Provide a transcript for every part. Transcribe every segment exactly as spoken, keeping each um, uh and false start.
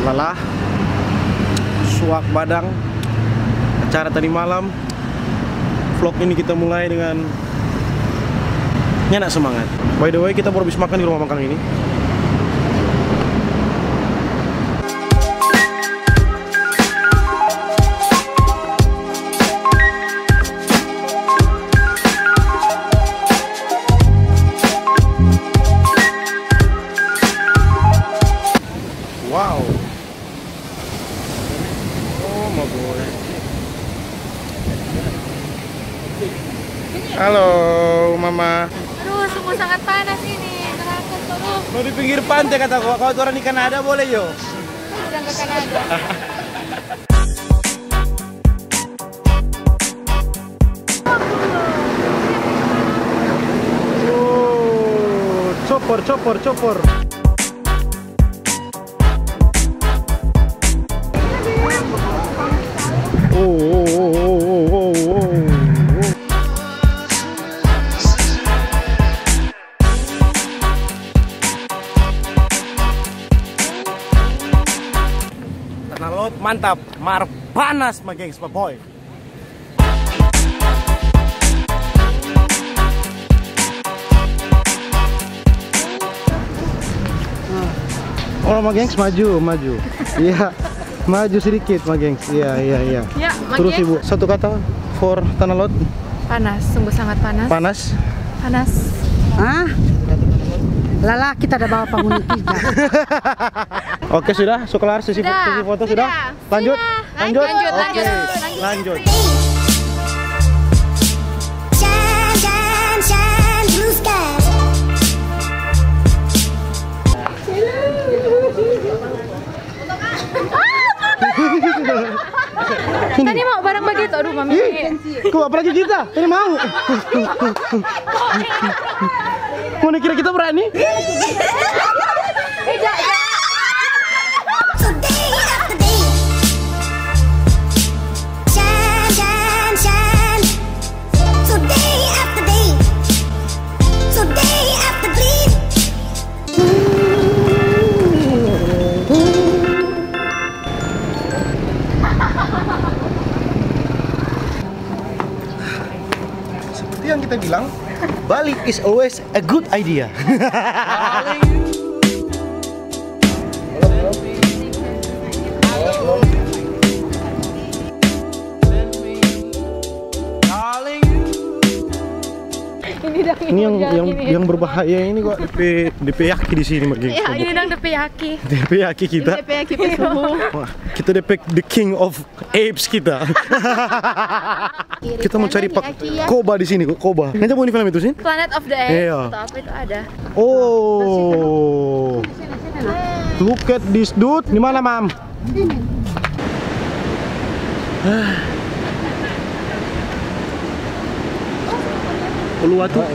Salah. Suak badang. Acara tadi malam. Vlog ini kita mulai dengan nyanda semangat. By the way, kita baru habis makan di rumah makan ini. Wow. Oh, my boy. Halo, Mama. Aduh, sungguh sangat panas ini. Neraka, aduh. Mau di pinggir pantai, kata gua. Kalau orang di Kanada boleh, yo. Jangan ke Kanada. Oh, chopper, chopper, chopper. Oh, oh, oh. Tanah Lot mantap, mar panas, my gengs, my boy. Oh, my gengs, maju, maju. Iya, maju sedikit, my gengs. Iya, iya, iya. Ya, terus, Ibu, satu kata for Tanah Lot. Panas, sungguh sangat panas. Panas. Panas. Hah? Lala, kita ada bawa penghuni tiga. Oke, sudah, so kelar sesi, sudah, sesi foto, sudah? Sudah. Lanjut, sudah. Lanjut, lanjut, oke, lanjut, lanjut. Shine, shine, shine, blue sky. Tadi mau barang begitu, aduh, Mami. Ih, kok apalagi kita? Ini mau. Mau kira kita berani? Shine, shine, shine. So day after day. So day after day. Seperti yang kita bilang, Bali is always a good idea. Ini dang, ini yang, yang, ini yang berbahaya ini kok. Depe, depe yaki di sini, Mak, geng. Ya, ini dang depe yaki. Depe yaki kita. Ini depe yaki pe suhu. Wah, kita depe the king of apes kita. Kita mau cari Pak Koba di sini, kok, Koba. Nanti mau di film itu, sih? Planet of the Apes, iya, atau apa itu ada. Oh. Look at this dude. Di mana, Mam? Uluwatu. Hmm.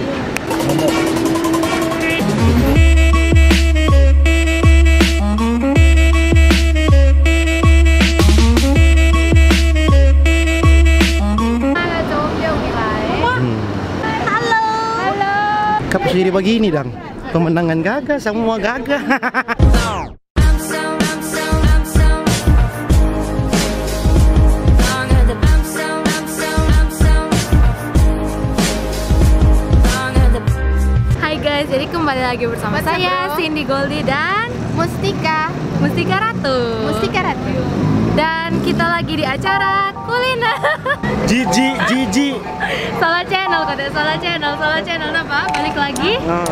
Halo. Halo. Kap sendiri begini, dang. Pemenangan gagal, semua gagal. Hai guys, jadi kembali lagi bersama saya, Cindy Goldie, dan Mustika. Mustika Ratu. Mustika Ratu. Dan kita lagi di acara kuliner. Jiji, jiji. Salah channel, kode salah channel, salah channel. Apa? Balik lagi. Ah.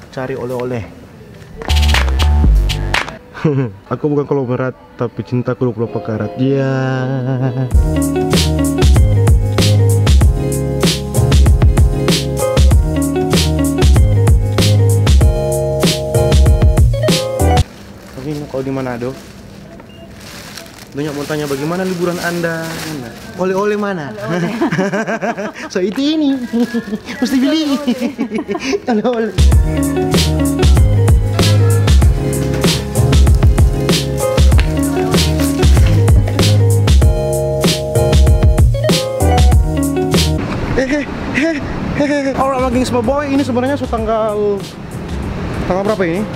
Cari oleh-oleh. Aku bukan konglomerat, tapi cintaku dua puluh empat karat. Ya. Tapi kalau di Manado, Banyak mau tanya bagaimana liburan Anda? Oleh-oleh mana? So itu ini. Mesti beli. Oleh-oleh. Hehehe. Alright, my gengs, my boy, ini sebenarnya so tanggal, tanggal berapa ini?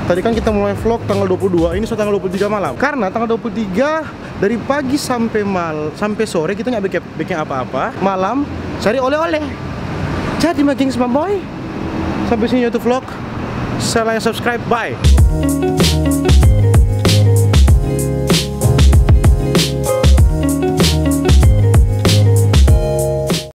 Tadi kan kita mulai vlog tanggal dua puluh dua, ini so tanggal dua puluh tiga malam. Karena tanggal dua puluh tiga dari pagi sampe mal-, sampe sore kita nggak bikin, bikin apa-apa. Malam cari oleh-oleh. Jadi, my gengs, my boy, sampe sini YouTube vlog. Share, like, subscribe, bye.